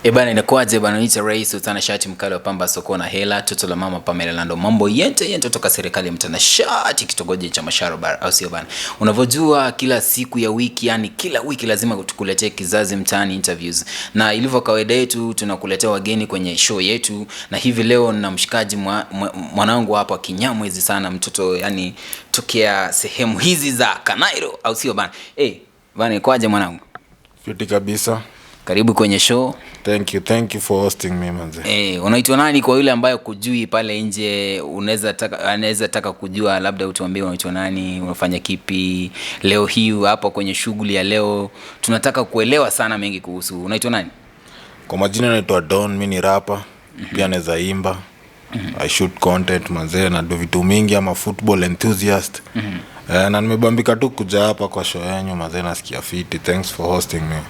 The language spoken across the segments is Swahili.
E bana, inakuwaje bana? Niita Rais Utanashati, mkali wa pamba soko na hela, toto la mama Pamela Lando, mambo yente yente toka serikali ya mtanashati, kitongoji cha Masharo Bar, au sio bana? Unavyojua kila siku ya wiki, yani kila wiki lazima tukuletee Kizazi Mtaani interviews, na ilivyo kawaida yetu tunakuletea wageni kwenye show yetu, na hivi leo na mshikaji mwanangu hapa Kinyamwezi sana, mtoto yani tokea sehemu hizi za Kanairo, au sio bana? Eh bana, kwaje mwanangu? Fiti kabisa. Karibu kwenye show. Thank you, thank you for hosting me, manze. Eh, unaitwa nani kwa yule ambaye kujui pale nje, unaweza taka anaweza taka kujua, labda utuambie unaitwa nani, unafanya kipi leo hii hapa kwenye shughuli ya leo. Tunataka kuelewa sana mengi kuhusu. Unaitwa nani? Kwa majina naitwa Don, mi ni rapper, pia naweza imba. I shoot content, manze, na do vitu mingi ama football enthusiast. Na nimebambika tu kuja hapa kwa show yenyu, manze, nasikia fiti. Thanks for hosting me.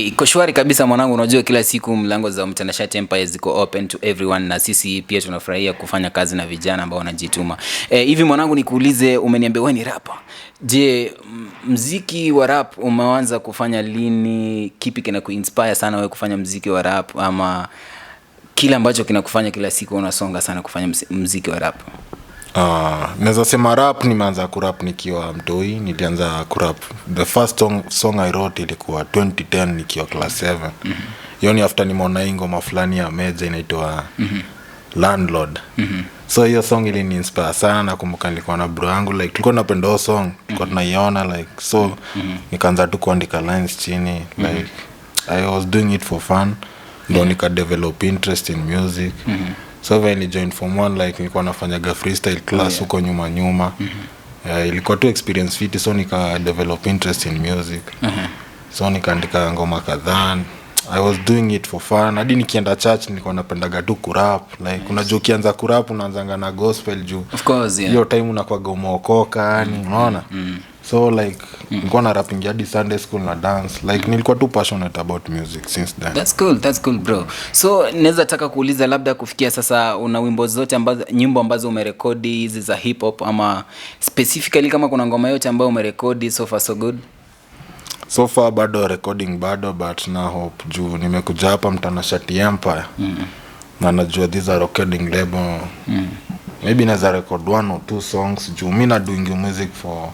Iko shwari kabisa mwanangu, unajua kila siku mlango za Mtanashati Empire ziko open to everyone, na sisi pia tunafurahia kufanya kazi na vijana ambao wanajituma. Hivi mwanangu, nikuulize, umeniambia wewe ni rapper. Je, mziki wa rap umeanza kufanya lini? Kipi kinakuinspire sana wewe kufanya mziki wa rap, ama kile ambacho kinakufanya kila siku unasonga sana kufanya mziki wa rap? Naweza sema rap nimeanza kurap nikiwa mtoi. Nilianza kurap, the first song I wrote ilikuwa 2010 nikiwa class 7. Hiyo ni after nimeona hii ngoma fulani ya Meja inaitwa Landlord. So hiyo song ilini inspire sana. Nakumbuka nilikuwa na bro yangu, like tulikuwa tunapenda hiyo song, tulikuwa tunaiona, like so nikaanza tu kuandika lines chini. Like I was doing it for fun, ndo nika develop interest in music. So when nilijoin form one, like nilikuwa nafanyaga freestyle class huko nyuma nyuma. Ilikuwa tu experience fiti, so nika develop interest in music. So nikaandika ngoma kadhaa. I was doing it for fun. Hadi nikienda church nilikuwa napendaga tu kurap. Like unajua ukianza kurap unaanzanga na gospel juu Of course, yeah. hiyo time unakwaga umeokoka, yani unaona. So like nilikuwa na rapping hadi Sunday school na dance. Like nilikuwa tu passionate about music since then. That's cool, that's cool, bro. So naweza taka kuuliza, labda kufikia sasa una wimbo zote ambazo, nyimbo ambazo umerekodi hizi za hip hop, ama specifically kama kuna ngoma yote ambayo umerekodi, so far so good? So far bado recording bado, but na hope juu nimekuja hapa Mtanashati Empire na najua these are recording label, maybe naweza record one or two songs juu mi na doing music for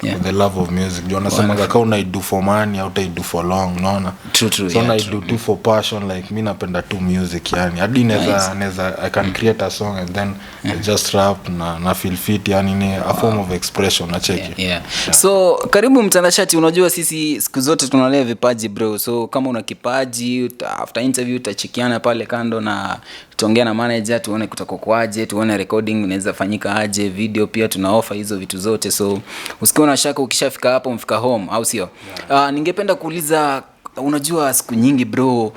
for the love of music, juu anasemaga ka unaido for money hautaido for long, unaona? True, So yeah, naido tu for passion. Like mi napenda tu music, yani hadi neza I can create a song and then I just rap na feel fit, yani ni a form of expression, nacheki. Yeah. So karibu Mtanashati. Unajua sisi siku zote tunalea vipaji, bro. So kama una kipaji, after interview utachekiana pale kando na tuongea na manager, tuone kutakuwa kwaje, tuone recording inaweza fanyika aje, video pia tuna offer hizo vitu zote, so usikiwa na shaka, ukishafika hapo mfika home, au sio? Yeah. Ningependa kuuliza, unajua siku nyingi, bro,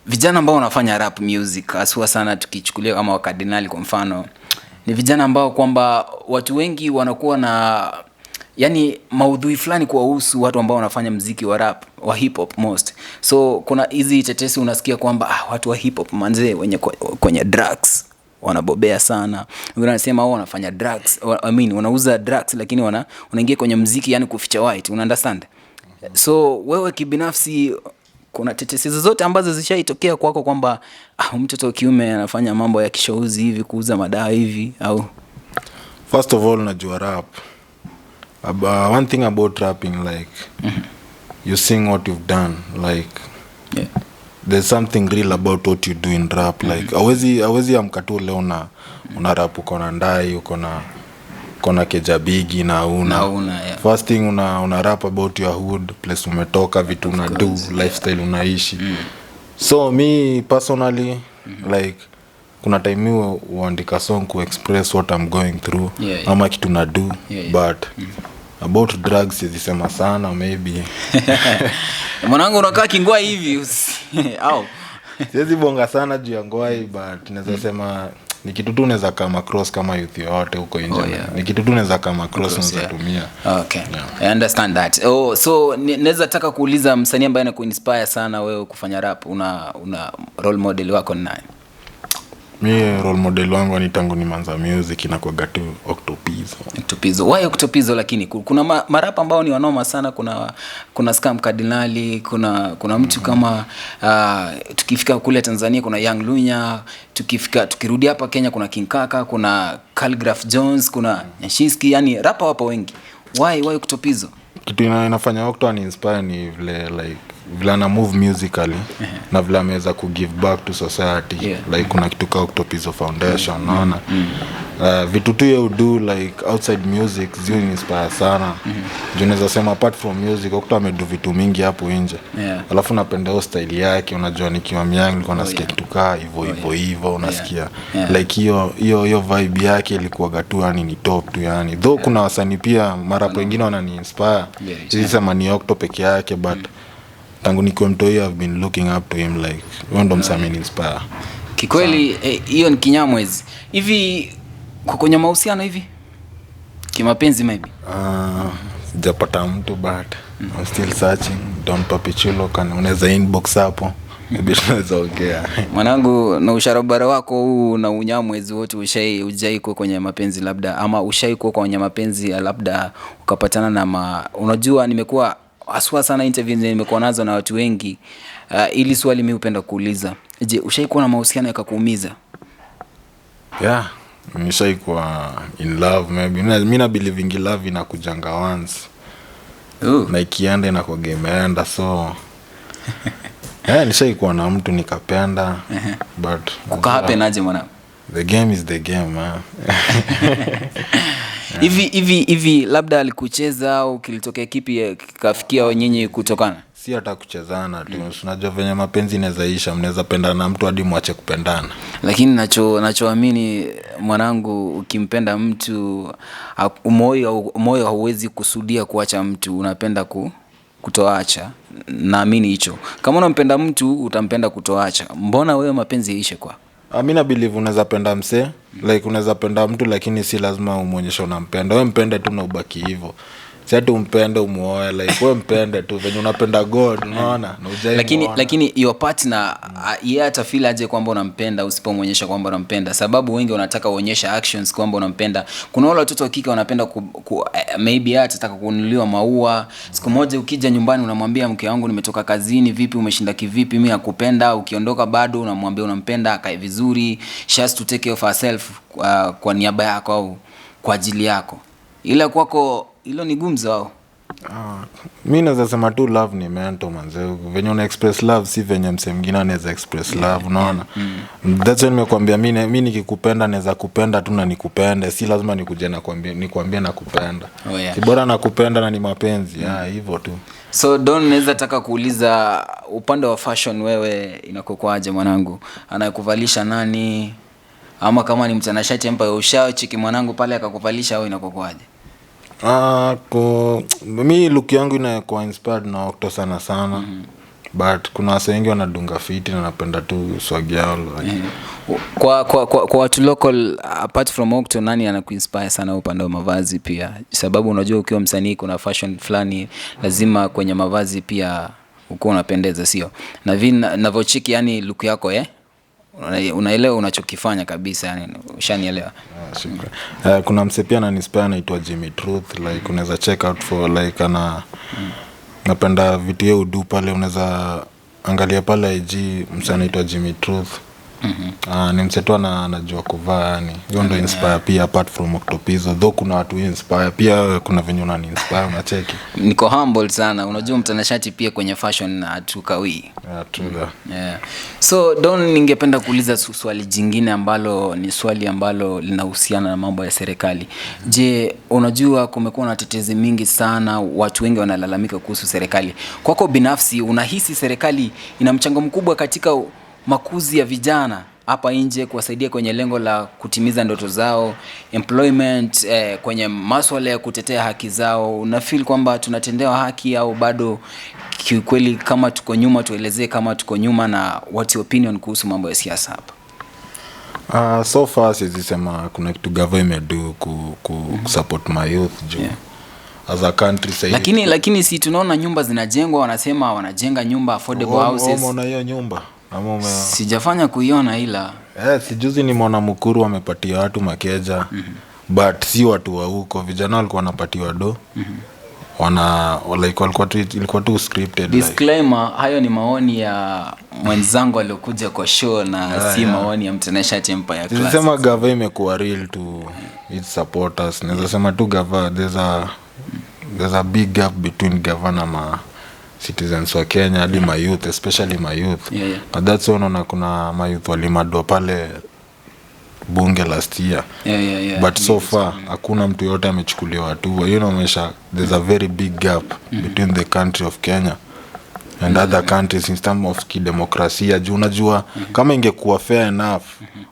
vijana ambao wanafanya rap music, haswa sana tukichukulia kama Wakardinali kwa mfano, ni vijana ambao kwamba watu wengi wanakuwa na yani maudhui fulani kuwahusu watu ambao wanafanya mziki wa rap, wa hip hop most. So kuna hizi tetesi unasikia kwamba watu wa hip hop manzee wenye kwenye drugs wanabobea sana. Wengine wanasema wao wanafanya drugs, I mean, wanauza drugs lakini wanaingia kwenye mziki yani kuficha white, una understand? So wewe kibinafsi, kuna tetesi zozote ambazo zishaitokea kwako kwamba mtoto wa kiume anafanya mambo ya kishauzi hivi, kuuza madawa hivi, au? First of all, najua rap, one thing about rapping, like you sing what you've done, like there's something real about what you do in rap. Like awezi amka tu leo na una rap uko na ndai, uko na keja bigi na una Na una, yeah. First thing, una rap about your hood, place umetoka, vitu una do, lifestyle unaishi. So me personally, like kuna time mi huandika song ku express what I'm going through ama kitu na do. But about drugs sizisema sana maybe. Mwanangu, unakaa kingwa hivi au? Siwezi bonga sana juu ya ngwai, but naweza sema ni kitu tu unaweza come across kama youth yoyote huko nje. Oh, yeah. Ni kitu tu unaweza come across, Across, unaweza tumia. Okay, I understand that. Oh, so naweza taka kuuliza, msanii ambaye anakuinspire sana wewe kufanya rap, una role model wako ni nani? Mi role model wangu ni tangu nimeanza music inakuwaga tu Octopizzo. Octopizzo. Why Octopizzo? Lakini kuna marapa ambao ni wanoma sana, kuna Scam Cardinali, kuna mtu kama tukifika kule Tanzania kuna Young Lunya, tukirudi hapa Kenya kuna King Kaka, kuna Khaligraph Jones, kuna Nyashinski, yani rapa wapo wengi. Why Octopizzo? Kitu inafanya Octo ani inspire ni vile like vile ana move musically na vile ameweza ku give back to society. Like kuna kitu ka Octopizzo Foundation, unaona? Vitu tu ye do like outside music zi inspire sana. Juu naweza sema apart from music Octo amedo vitu mingi hapo nje. Alafu napenda hiyo style yake. Unajua nikiwa myoung nilikuwa nasikia kitu kaa hivyo hivyo hivyo, unasikia like hiyo vibe yake ilikuwaga tu yani ni top tu yani. Though kuna wasanii pia marapa wengine wanani inspire. Siwezi sema ni Octo peke yake, but tangu nikiwa mtoi I've been looking up to him, like huyo ndo msanii inspire. Kikweli hiyo ni kinyamwezi. Hivi kwenye mahusiano hivi kimapenzi maybe? Sijapata mtu but I'm still searching. Don Papichulo, kan unaweza inbox hapo, maybe tunaweza ongea. Mwanangu, na usharobara wako huu na unyamwezi wote, ujai kuwa kwenye mapenzi labda, ama ushai kuwa kwenye mapenzi labda ukapatana na unajua nimekuwa haswa sana interviews nimekuwa nazo na watu wengi, ili swali mimi hupenda kuuliza. Je, ushai kuwa na mahusiano yakakuumiza? Yeah, nishai kuwa in love maybe. Mi na believe in love inakujanga once. Na ikienda inakuwaga imeenda, so nishai kuwa na mtu nikapenda, but Kuka happen aje mwanangu? The game is the game, man. Hivi labda alikucheza au kilitokea kipi kikafikia nyinyi kutokana? Si hata kuchezana tu. Unajua venye mapenzi inaweza isha, mnaweza pendana na mtu hadi mwache kupendana. Lakini nachoamini mwanangu, ukimpenda mtu, moyo hauwezi kusudia kuacha mtu, unapenda kutoacha. Naamini hicho. Kama unampenda mtu utampenda kutoacha. Mbona wewe mapenzi yaishe kwa? Mi na believe unaweza penda msee, like unaweza penda mtu lakini si lazima umuonyeshe unampenda. Wewe mpende tu na ubaki hivyo. Si ati umpende umuoe, like wewe mpende tu venye unapenda God, unaona? Na hujai Lakini muona. your partner, yeye atafeel aje kwamba unampenda usipomwonyesha kwamba unampenda? Sababu wengi wanataka uonyeshe actions kwamba unampenda. Kuna wale watoto wa kike wanapenda maybe yeye atataka kununuliwa maua. Siku moja ukija nyumbani unamwambia mke wangu nimetoka kazini, vipi umeshinda kivipi, mimi nakupenda. Ukiondoka bado unamwambia unampenda, akae vizuri. She has to take care of herself kwa niaba yako au kwa ajili yako. Ila kwako hilo ni gumzo au? Mi naweza sema tu love ni mental manze. Venye una express love si venye mse mwingine anaweza express love, unaona? That's why nimekuambia mi nikikupenda naweza kupenda tu na nikupende, si lazima nikuje na nikwambie nakupenda. Si bora nakupenda na ni mapenzi, hivyo tu. So Don, naweza taka kuuliza upande wa fashion wewe inakuwaje mwanangu? Anayekuvalisha nani? Ama kama ni mtanashati mpa ushao chiki mwanangu pale akakuvalisha au inakuwaje? Mi look yangu inakuwa inspired na Octo sana sana. But kuna wase wengi wanadunga fiti na napenda tu swag yao, like. Kwa watu local apart from Octo, nani anakuinspire sana upande wa mavazi pia? Sababu unajua ukiwa msanii kuna fashion fulani lazima kwenye mavazi pia ukuwa unapendeza, sio? Na vile navyocheki yani look yako? Unaelewa unachokifanya kabisa, yani ushanielewa. Shukrani. Kuna mse pia ananiinspire anaitwa Jimmy Truth, like unaweza check out for like ana napenda vitu yeye udu pale, unaweza angalia pale IG mse anaitwa Jimmy Truth. Ni mse tu anajua kuvaa yani. Hiyo ndo inspire pia apart from Octopizzo, though kuna watu inspire pia, kuna venye unani inspire unacheki. Niko humble sana, unajua mtanashati pia kwenye fashion hatukawii. Yeah, true that. So Don, ningependa kuuliza swali jingine ambalo ni swali ambalo linahusiana na mambo ya serikali. Je, unajua kumekuwa na tetezi mingi sana, watu wengi wanalalamika kuhusu serikali. Kwako binafsi unahisi serikali ina mchango mkubwa katika makuzi ya vijana hapa nje, kuwasaidia kwenye lengo la kutimiza ndoto zao, employment, kwenye masuala ya kutetea haki zao? Una feel kwamba tunatendewa haki au bado kiukweli kama tuko nyuma? Tuelezee kama tuko nyuma na what's your opinion kuhusu mambo ya siasa hapa? So far siwezi sema kuna kitu gava imedu ku support my youth juu. As a country sasa hivi Lakini si tunaona nyumba zinajengwa, wanasema wanajenga nyumba affordable houses. Umeona hiyo nyumba? Ama Sijafanya kuiona ila Eh, sijuzi nimeona Mukuru wamepatia watu makeja. But si watu wa huko, vijana walikuwa wanapatiwa do. Wana like walikuwa tu, ilikuwa tu scripted like. Disclaimer, hayo ni maoni ya mwenzangu aliokuja kwa show na si maoni ya Mtanashati Empire Classics. Sema gava imekuwa real to its supporters. Naweza sema tu gava, there's a big gap between gava na ma citizens wa Kenya, hadi ma youth, especially ma youth. But that's why unaona kuna ma youth walimadwa pale bunge last year. But so far hakuna mtu yote amechukuliwa hatua. Hiyo inaonyesha there's a very big gap between the country of Kenya and other countries in terms of kidemokrasia, juu unajua kama ingekuwa fair enough,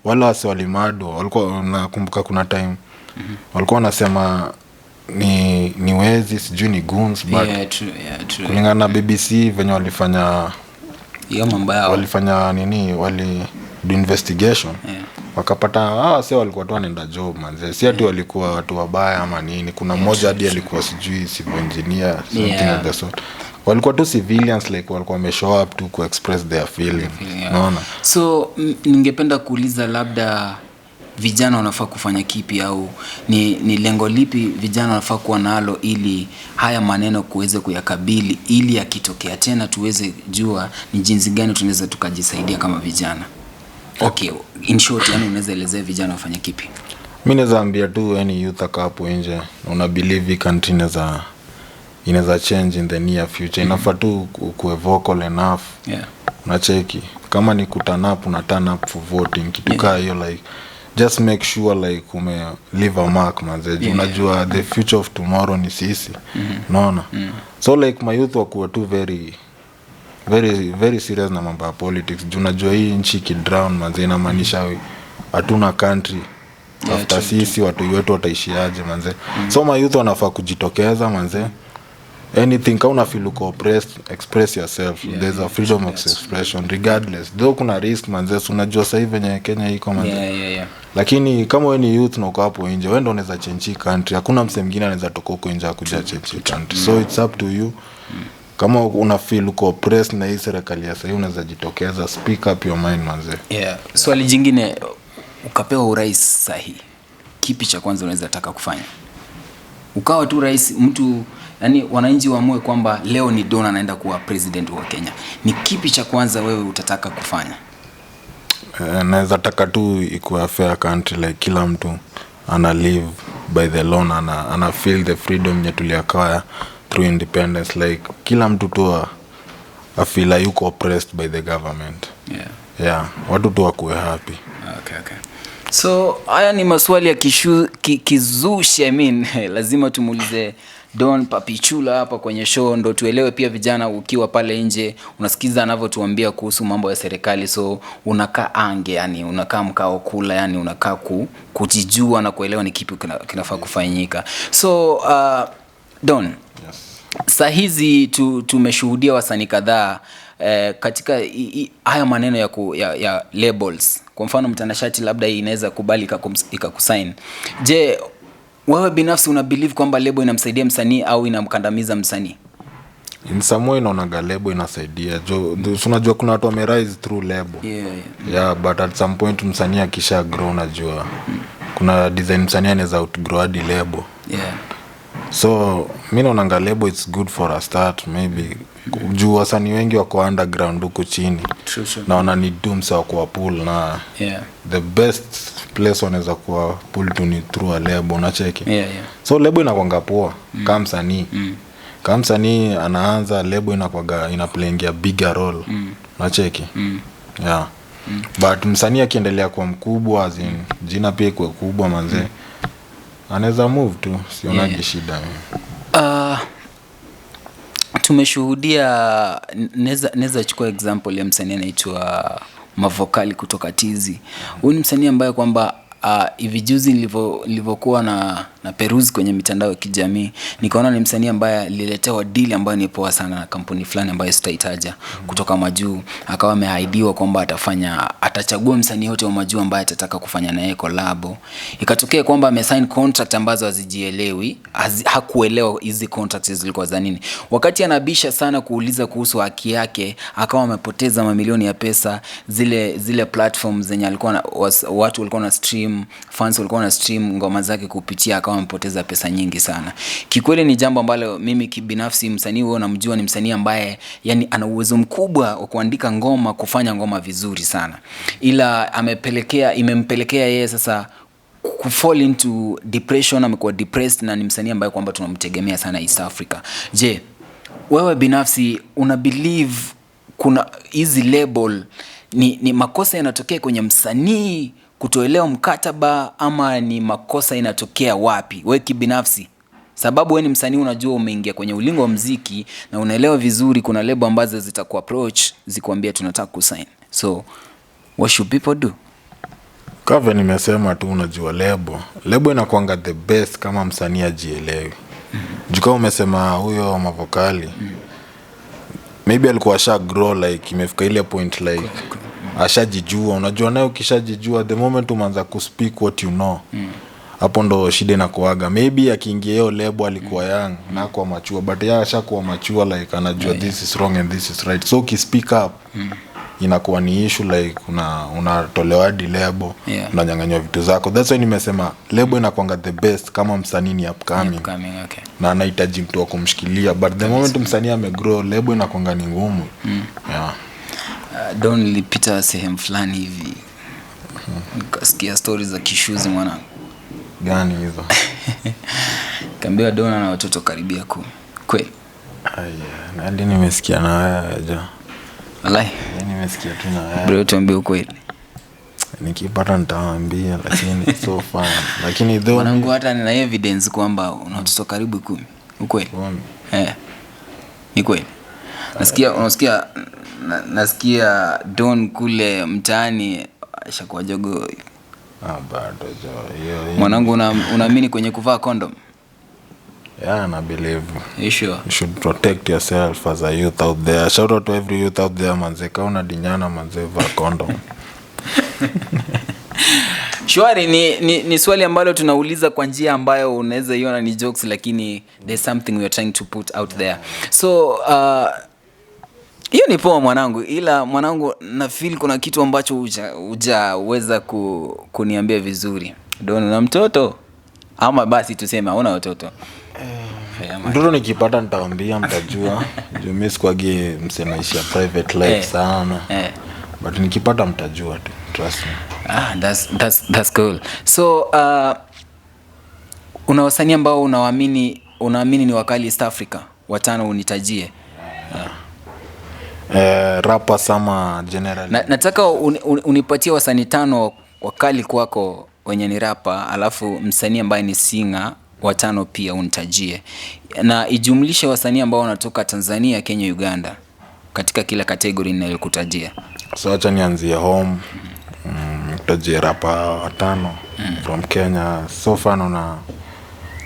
wale wase walimadwa walikuwa, nakumbuka kuna time walikuwa wanasema ni wezi, sijui ni goons, but Yeah, true. kulingana na BBC venye walifanya Hiyo mambo yao. Walifanya nini, wali do investigation, wakapata hawa wase walikuwa tu wanaenda job manze, si ati walikuwa watu wabaya ama nini. Kuna mmoja hadi alikuwa sijui civil engineer, something of the sort. Walikuwa tu civilians, like walikuwa wameshow up tu ku express their feeling. Naona So ningependa kuuliza, labda vijana wanafaa kufanya kipi, au ni lengo lipi vijana wanafaa kuwa nalo ili haya maneno kuweze kuyakabili, ili yakitokea tena tuweze jua ni jinsi gani tunaweza tukajisaidia kama vijana? Okay, in short, yani unaweza elezea vijana wafanye kipi? Mi naweza ambia tu any youth aka hapo nje na una believe hii country inaweza change in the near future, inafaa tu kuwe vocal enough. Unacheki, kama ni kuturn up, una turn up for voting, kitu kaa hiyo. Like just make sure like ume leave a mark manze. Unajua the future of tomorrow ni sisi, unaona? So like mayouth wakuwa tu very very very serious na mambo ya politics, juu unajua hii nchi ikidrown manze, inamaanisha hatuna country after sisi. Watu wetu wataishiaje manze? So mayouth wanafaa kujitokeza manze. Anything, ka una feel uko oppressed, express yourself. There's a freedom of expression regardless, though kuna risk manze. Si unajua sahii venye Kenya iko manze? Lakini kama we ni youth na uko hapo nje, we ndo unaweza change hii country. Hakuna mse mwingine anaweza toka huko nje akuja change hii country. So it's up to you. Kama una feel uko oppressed na hii serikali ya sahii, unaweza jitokeza, speak up your mind manze. Yeah. Swali jingine, ukapewa urais sahi, kipi cha kwanza unaweza taka kufanya? Ukawa tu rais, mtu, yani wananchi waamue kwamba leo ni Don anaenda kuwa president wa Kenya, ni kipi cha kwanza wewe utataka kufanya? Eh, naweza taka tu ikuwe a fair country, like kila mtu ana live by the law na ana feel the freedom yenye tuliacquire through independence. Like kila mtu tu afeel hayuko oppressed by the government. Yeah, watu tu wakuwe happy. Okay. So haya ni maswali ya kizushi, I mean, lazima tumuulize Don Papichula hapa kwenye show ndo tuelewe pia. Vijana, ukiwa pale nje unasikiza anavyotuambia kuhusu mambo ya serikali, so unakaa ange, yani unakaa mkao kula, yani unakaa kujijua na kuelewa ni kipi kinafaa kufanyika. So Don, Yes. saa hizi tumeshuhudia wasanii kadhaa katika haya maneno ya labels. Kwa mfano Mtanashati labda inaweza kubali ikakusign. Je, wewe binafsi una believe kwamba label inamsaidia msanii au inamkandamiza msanii? In some way naonaga label inasaidia jo. Si unajua kuna watu wamerise through label? Yeah. Yeah, but at some point msanii akisha grow, unajua kuna design msanii anaweza outgrow hadi label. So mi naonanga label it's good for a start maybe, juu wasanii wengi wako underground huku chini True, true. na wana need tu mse wa kuwa pull na the best place wanaweza kuwa pull tu ni through a label, unacheki? Yeah. So label inakwanga poa kama msanii, kama msanii anaanza, label inakwaga inaplayingia bigger role, unacheki? Yeah, but msanii akiendelea kuwa mkubwa, as in, jina pia ikuwe kubwa manzee, anaweza move tu, sionagi shida mimi. Tumeshuhudia, naweza chukua example ya msanii anaitwa Mavokali kutoka Tizi. Huyu ni msanii ambaye kwamba hivi juzi nilivyokuwa na na peruzi kwenye mitandao ya kijamii, nikaona ni msanii ambaye aliletewa deal ambayo ni poa sana na kampuni fulani ambayo sitaitaja, kutoka majuu. Akawa ameahidiwa kwamba atachagua msanii yote wa majuu ambaye atataka kufanya naye collab. Ikatokea kwamba amesign contract ambazo hazijielewi, hakuelewa hizi contracts zilikuwa za nini. Wakati anabisha sana kuuliza kuhusu haki yake, akawa amepoteza mamilioni ya pesa. Zile platforms zenye alikuwa na, watu walikuwa na stream, fans walikuwa na stream ngoma zake kupitia, akawa amepoteza pesa nyingi sana. Kikweli ni jambo ambalo mimi kibinafsi, msanii huyo namjua ni msanii ambaye yani ana uwezo mkubwa wa kuandika ngoma, kufanya ngoma vizuri sana, ila imempelekea yeye sasa kufall into depression. Amekuwa depressed na ni msanii ambaye kwamba tunamtegemea sana East Africa. Je, wewe binafsi una believe kuna hizi label ni makosa yanatokea kwenye msanii kutoelewa mkataba, ama ni makosa inatokea wapi? Wewe kibinafsi, sababu wewe ni msanii, unajua umeingia kwenye ulingo wa mziki na unaelewa vizuri kuna label ambazo zitakuapproach zikuambia tunataka kusign. So what should people do? Kave nimesema tu, unajua lebo inakuanga the best kama msanii ajielewi. Juu kama umesema huyo Mavokali, maybe alikuwa asha grow, like imefika ile point like ashajijua. Unajua naye ukishajijua, the moment umeanza kuspeak what you know, hapo ndo shida inakuaga. Maybe akiingia hiyo lebo alikuwa young na hakuwa mature, but yeye ashakuwa mature, like anajua this is wrong and this is right. So ukispeak up, inakuwa ni issue, like unatolewa hadi lebo, unanyang'anywa vitu zako. That's why nimesema lebo inakuanga the best kama msanii ni upcoming, Upcoming, okay. na anahitaji mtu wa kumshikilia. But the moment msanii amegrow, lebo inakuanga ni ngumu, yeah. Don, nilipita sehemu fulani hivi nikasikia stori za kishuzi, mwanangu. Gani hizo? Kaambiwa Don ana watoto karibia 10. Kweli? Aya, hadi nimesikia na wewe jo. Walai. Yaani nimesikia tu na wewe. Bro, tuambie ukweli. Nikipata nitawaambia, lakini so far, lakini though Mwanangu, hata nina evidence kwamba una watoto karibu 10. Ukweli? 10. Ni kweli. Nasikia, unasikia, nasikia Don kule mtaani ashakuwa jogoo. Ah, bado jo. Hiyo, hiyo. Mwanangu, unaamini kwenye kuvaa condom? Yeah, na believe. You sure? You should protect yourself as a youth out there. Shout out to every youth out there, manze. Kama unadinyana, manze, vaa condom. Shwari, ni swali ambalo tunauliza kwa njia ambayo unaweza iona ni jokes, lakini there's something we are trying to put out there. So hiyo ni poa mwanangu, ila mwanangu na feel kuna kitu ambacho hujaweza kuniambia vizuri. Don, una mtoto? Ama basi tuseme hauna watoto. Mtoto nikipata nitaambia, mtajua. Juu mimi sikuagi msee maisha private life sana. But nikipata mtajua tu, trust me. Ah, that's cool. So una wasanii ambao unaamini ni wakali East Africa? Watano unitajie. Rapper sama general? Nataka unipatie wasanii 5 wakali kwako wenye ni rapper, alafu msanii ambaye ni singer watano pia unitajie. Na ijumlishe wasanii ambao wanatoka Tanzania, Kenya, Uganda katika kila category ninayokutajia. So acha nianzie home. Nitajie rapper 5 from Kenya. So far naona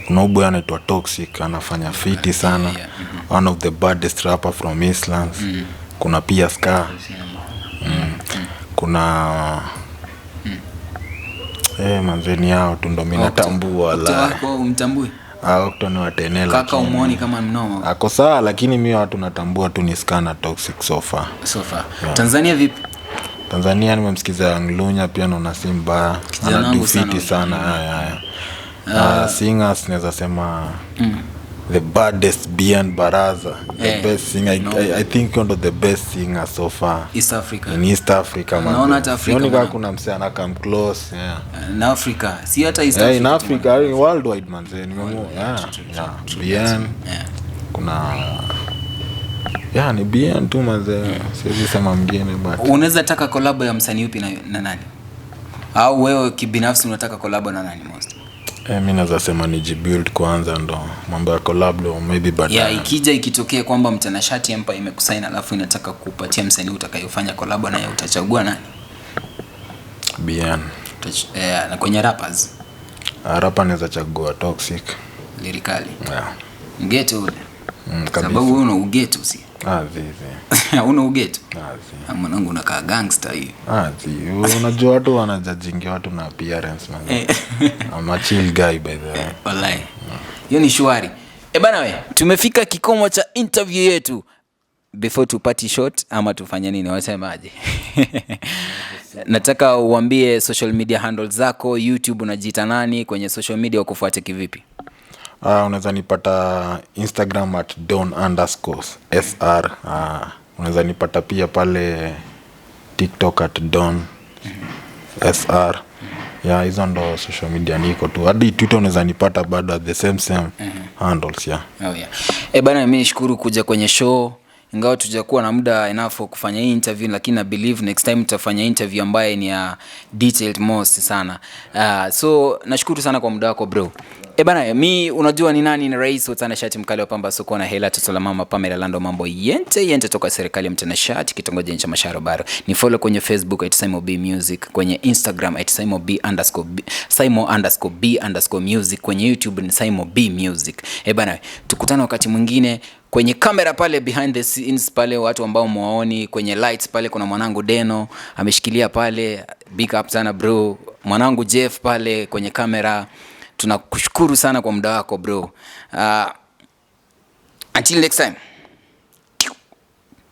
kuna huyu boy anaitwa Toxic, anafanya fiti sana. One of the baddest rapper from Eastlands. Kuna pia Scar. Kuna manzeni yao tu ndo mimi natambua Octo la. wako umtambui? Ah, Octo ni wa tene, Kaka lakini umuoni kama mnoma? Ako sawa, lakini mimi watu natambua tu ni Scar na Toxic so far. So far. Yeah. Tanzania vipi? Tanzania nimemsikiza Young Lunya pia, naona si mbaya. Kijana Ana wangu do fiti sana. sana. Haya, haya. Singers naweza sema the baddest Bien Baraza, the best singer. No. I think ndo the best singer so far East Africa. in East Africa, man. Naona hata Afrika, Sioni kama bwana. kuna msee ana come close, yeah. Na Africa, si hata East Yeah, in Africa. Africa, I mean, worldwide, manze, nimemu, yeah, yeah. Bien. Kuna, yeah, ni Bien tu manze. Siwezi sema mwingine, but Unaweza taka collab ya msanii upi na nani? Au wewe kibinafsi unataka collab na nani most? Mi naweza sema ni jibuild kwanza ndo mambo ya collab ndo maybe baadaye. Yeah, ikitokea kwamba Mtanashati Empire imekusign alafu inataka kupatia msanii utakayofanya collab naye, utachagua nani? Bien. Na kwenye rappers? Rapper naweza chagua Toxic. Lyrikali. Yeah. Mgeto ule. Kabisa. Sababu wewe una ugeto, si? Ah, zi, zi. Una ugeto? Ah, zi. Ah, mwanangu, unakaa gangster hiyo. Ah, zi. Unajua watu wanajudgingi watu na appearance, man. I'm a chill guy, by the way. Wallahi. Hiyo ni shwari. E bana we, tumefika kikomo cha interview yetu. Before tupati shot ama tufanye nini, wasemaje? Nataka uambie social media handles zako, YouTube unajiita nani, kwenye social media wakufuate kivipi? Unaweza nipata Instagram @don_sr. Unaweza nipata pia pale TikTok @donsr. Yeah, hizo ndo social media niko tu. Hadi Twitter unaweza nipata bado at the same same handles, yeah. Oh, yeah. E bana, mimi nishukuru kuja kwenye show, ingawa tujakuwa na muda enough wa kufanya hii interview, lakini na believe next time tutafanya interview ambaye ni ya detailed most sana. So nashukuru sana kwa muda wako, bro. E bana, mi unajua ni nani? Ni rais wa Tanashati, mkali wa pamba soko na hela, toto la mama Pamela Lando, mambo yente yente toka serikali ya mtanashati, kitongoji cha Masharo Baro. Ni follow kwenye Facebook @SimoBMusic, kwenye Instagram @SimoB_B, Simo_B_music, kwenye YouTube ni Simo B Music. E bana, tukutane wakati mwingine. Kwenye kamera pale behind the scenes pale, watu ambao mwaoni kwenye lights pale, kuna mwanangu Deno ameshikilia pale, big up sana bro. Mwanangu Jeff pale kwenye kamera, tunakushukuru sana kwa muda wako, bro. Until next time.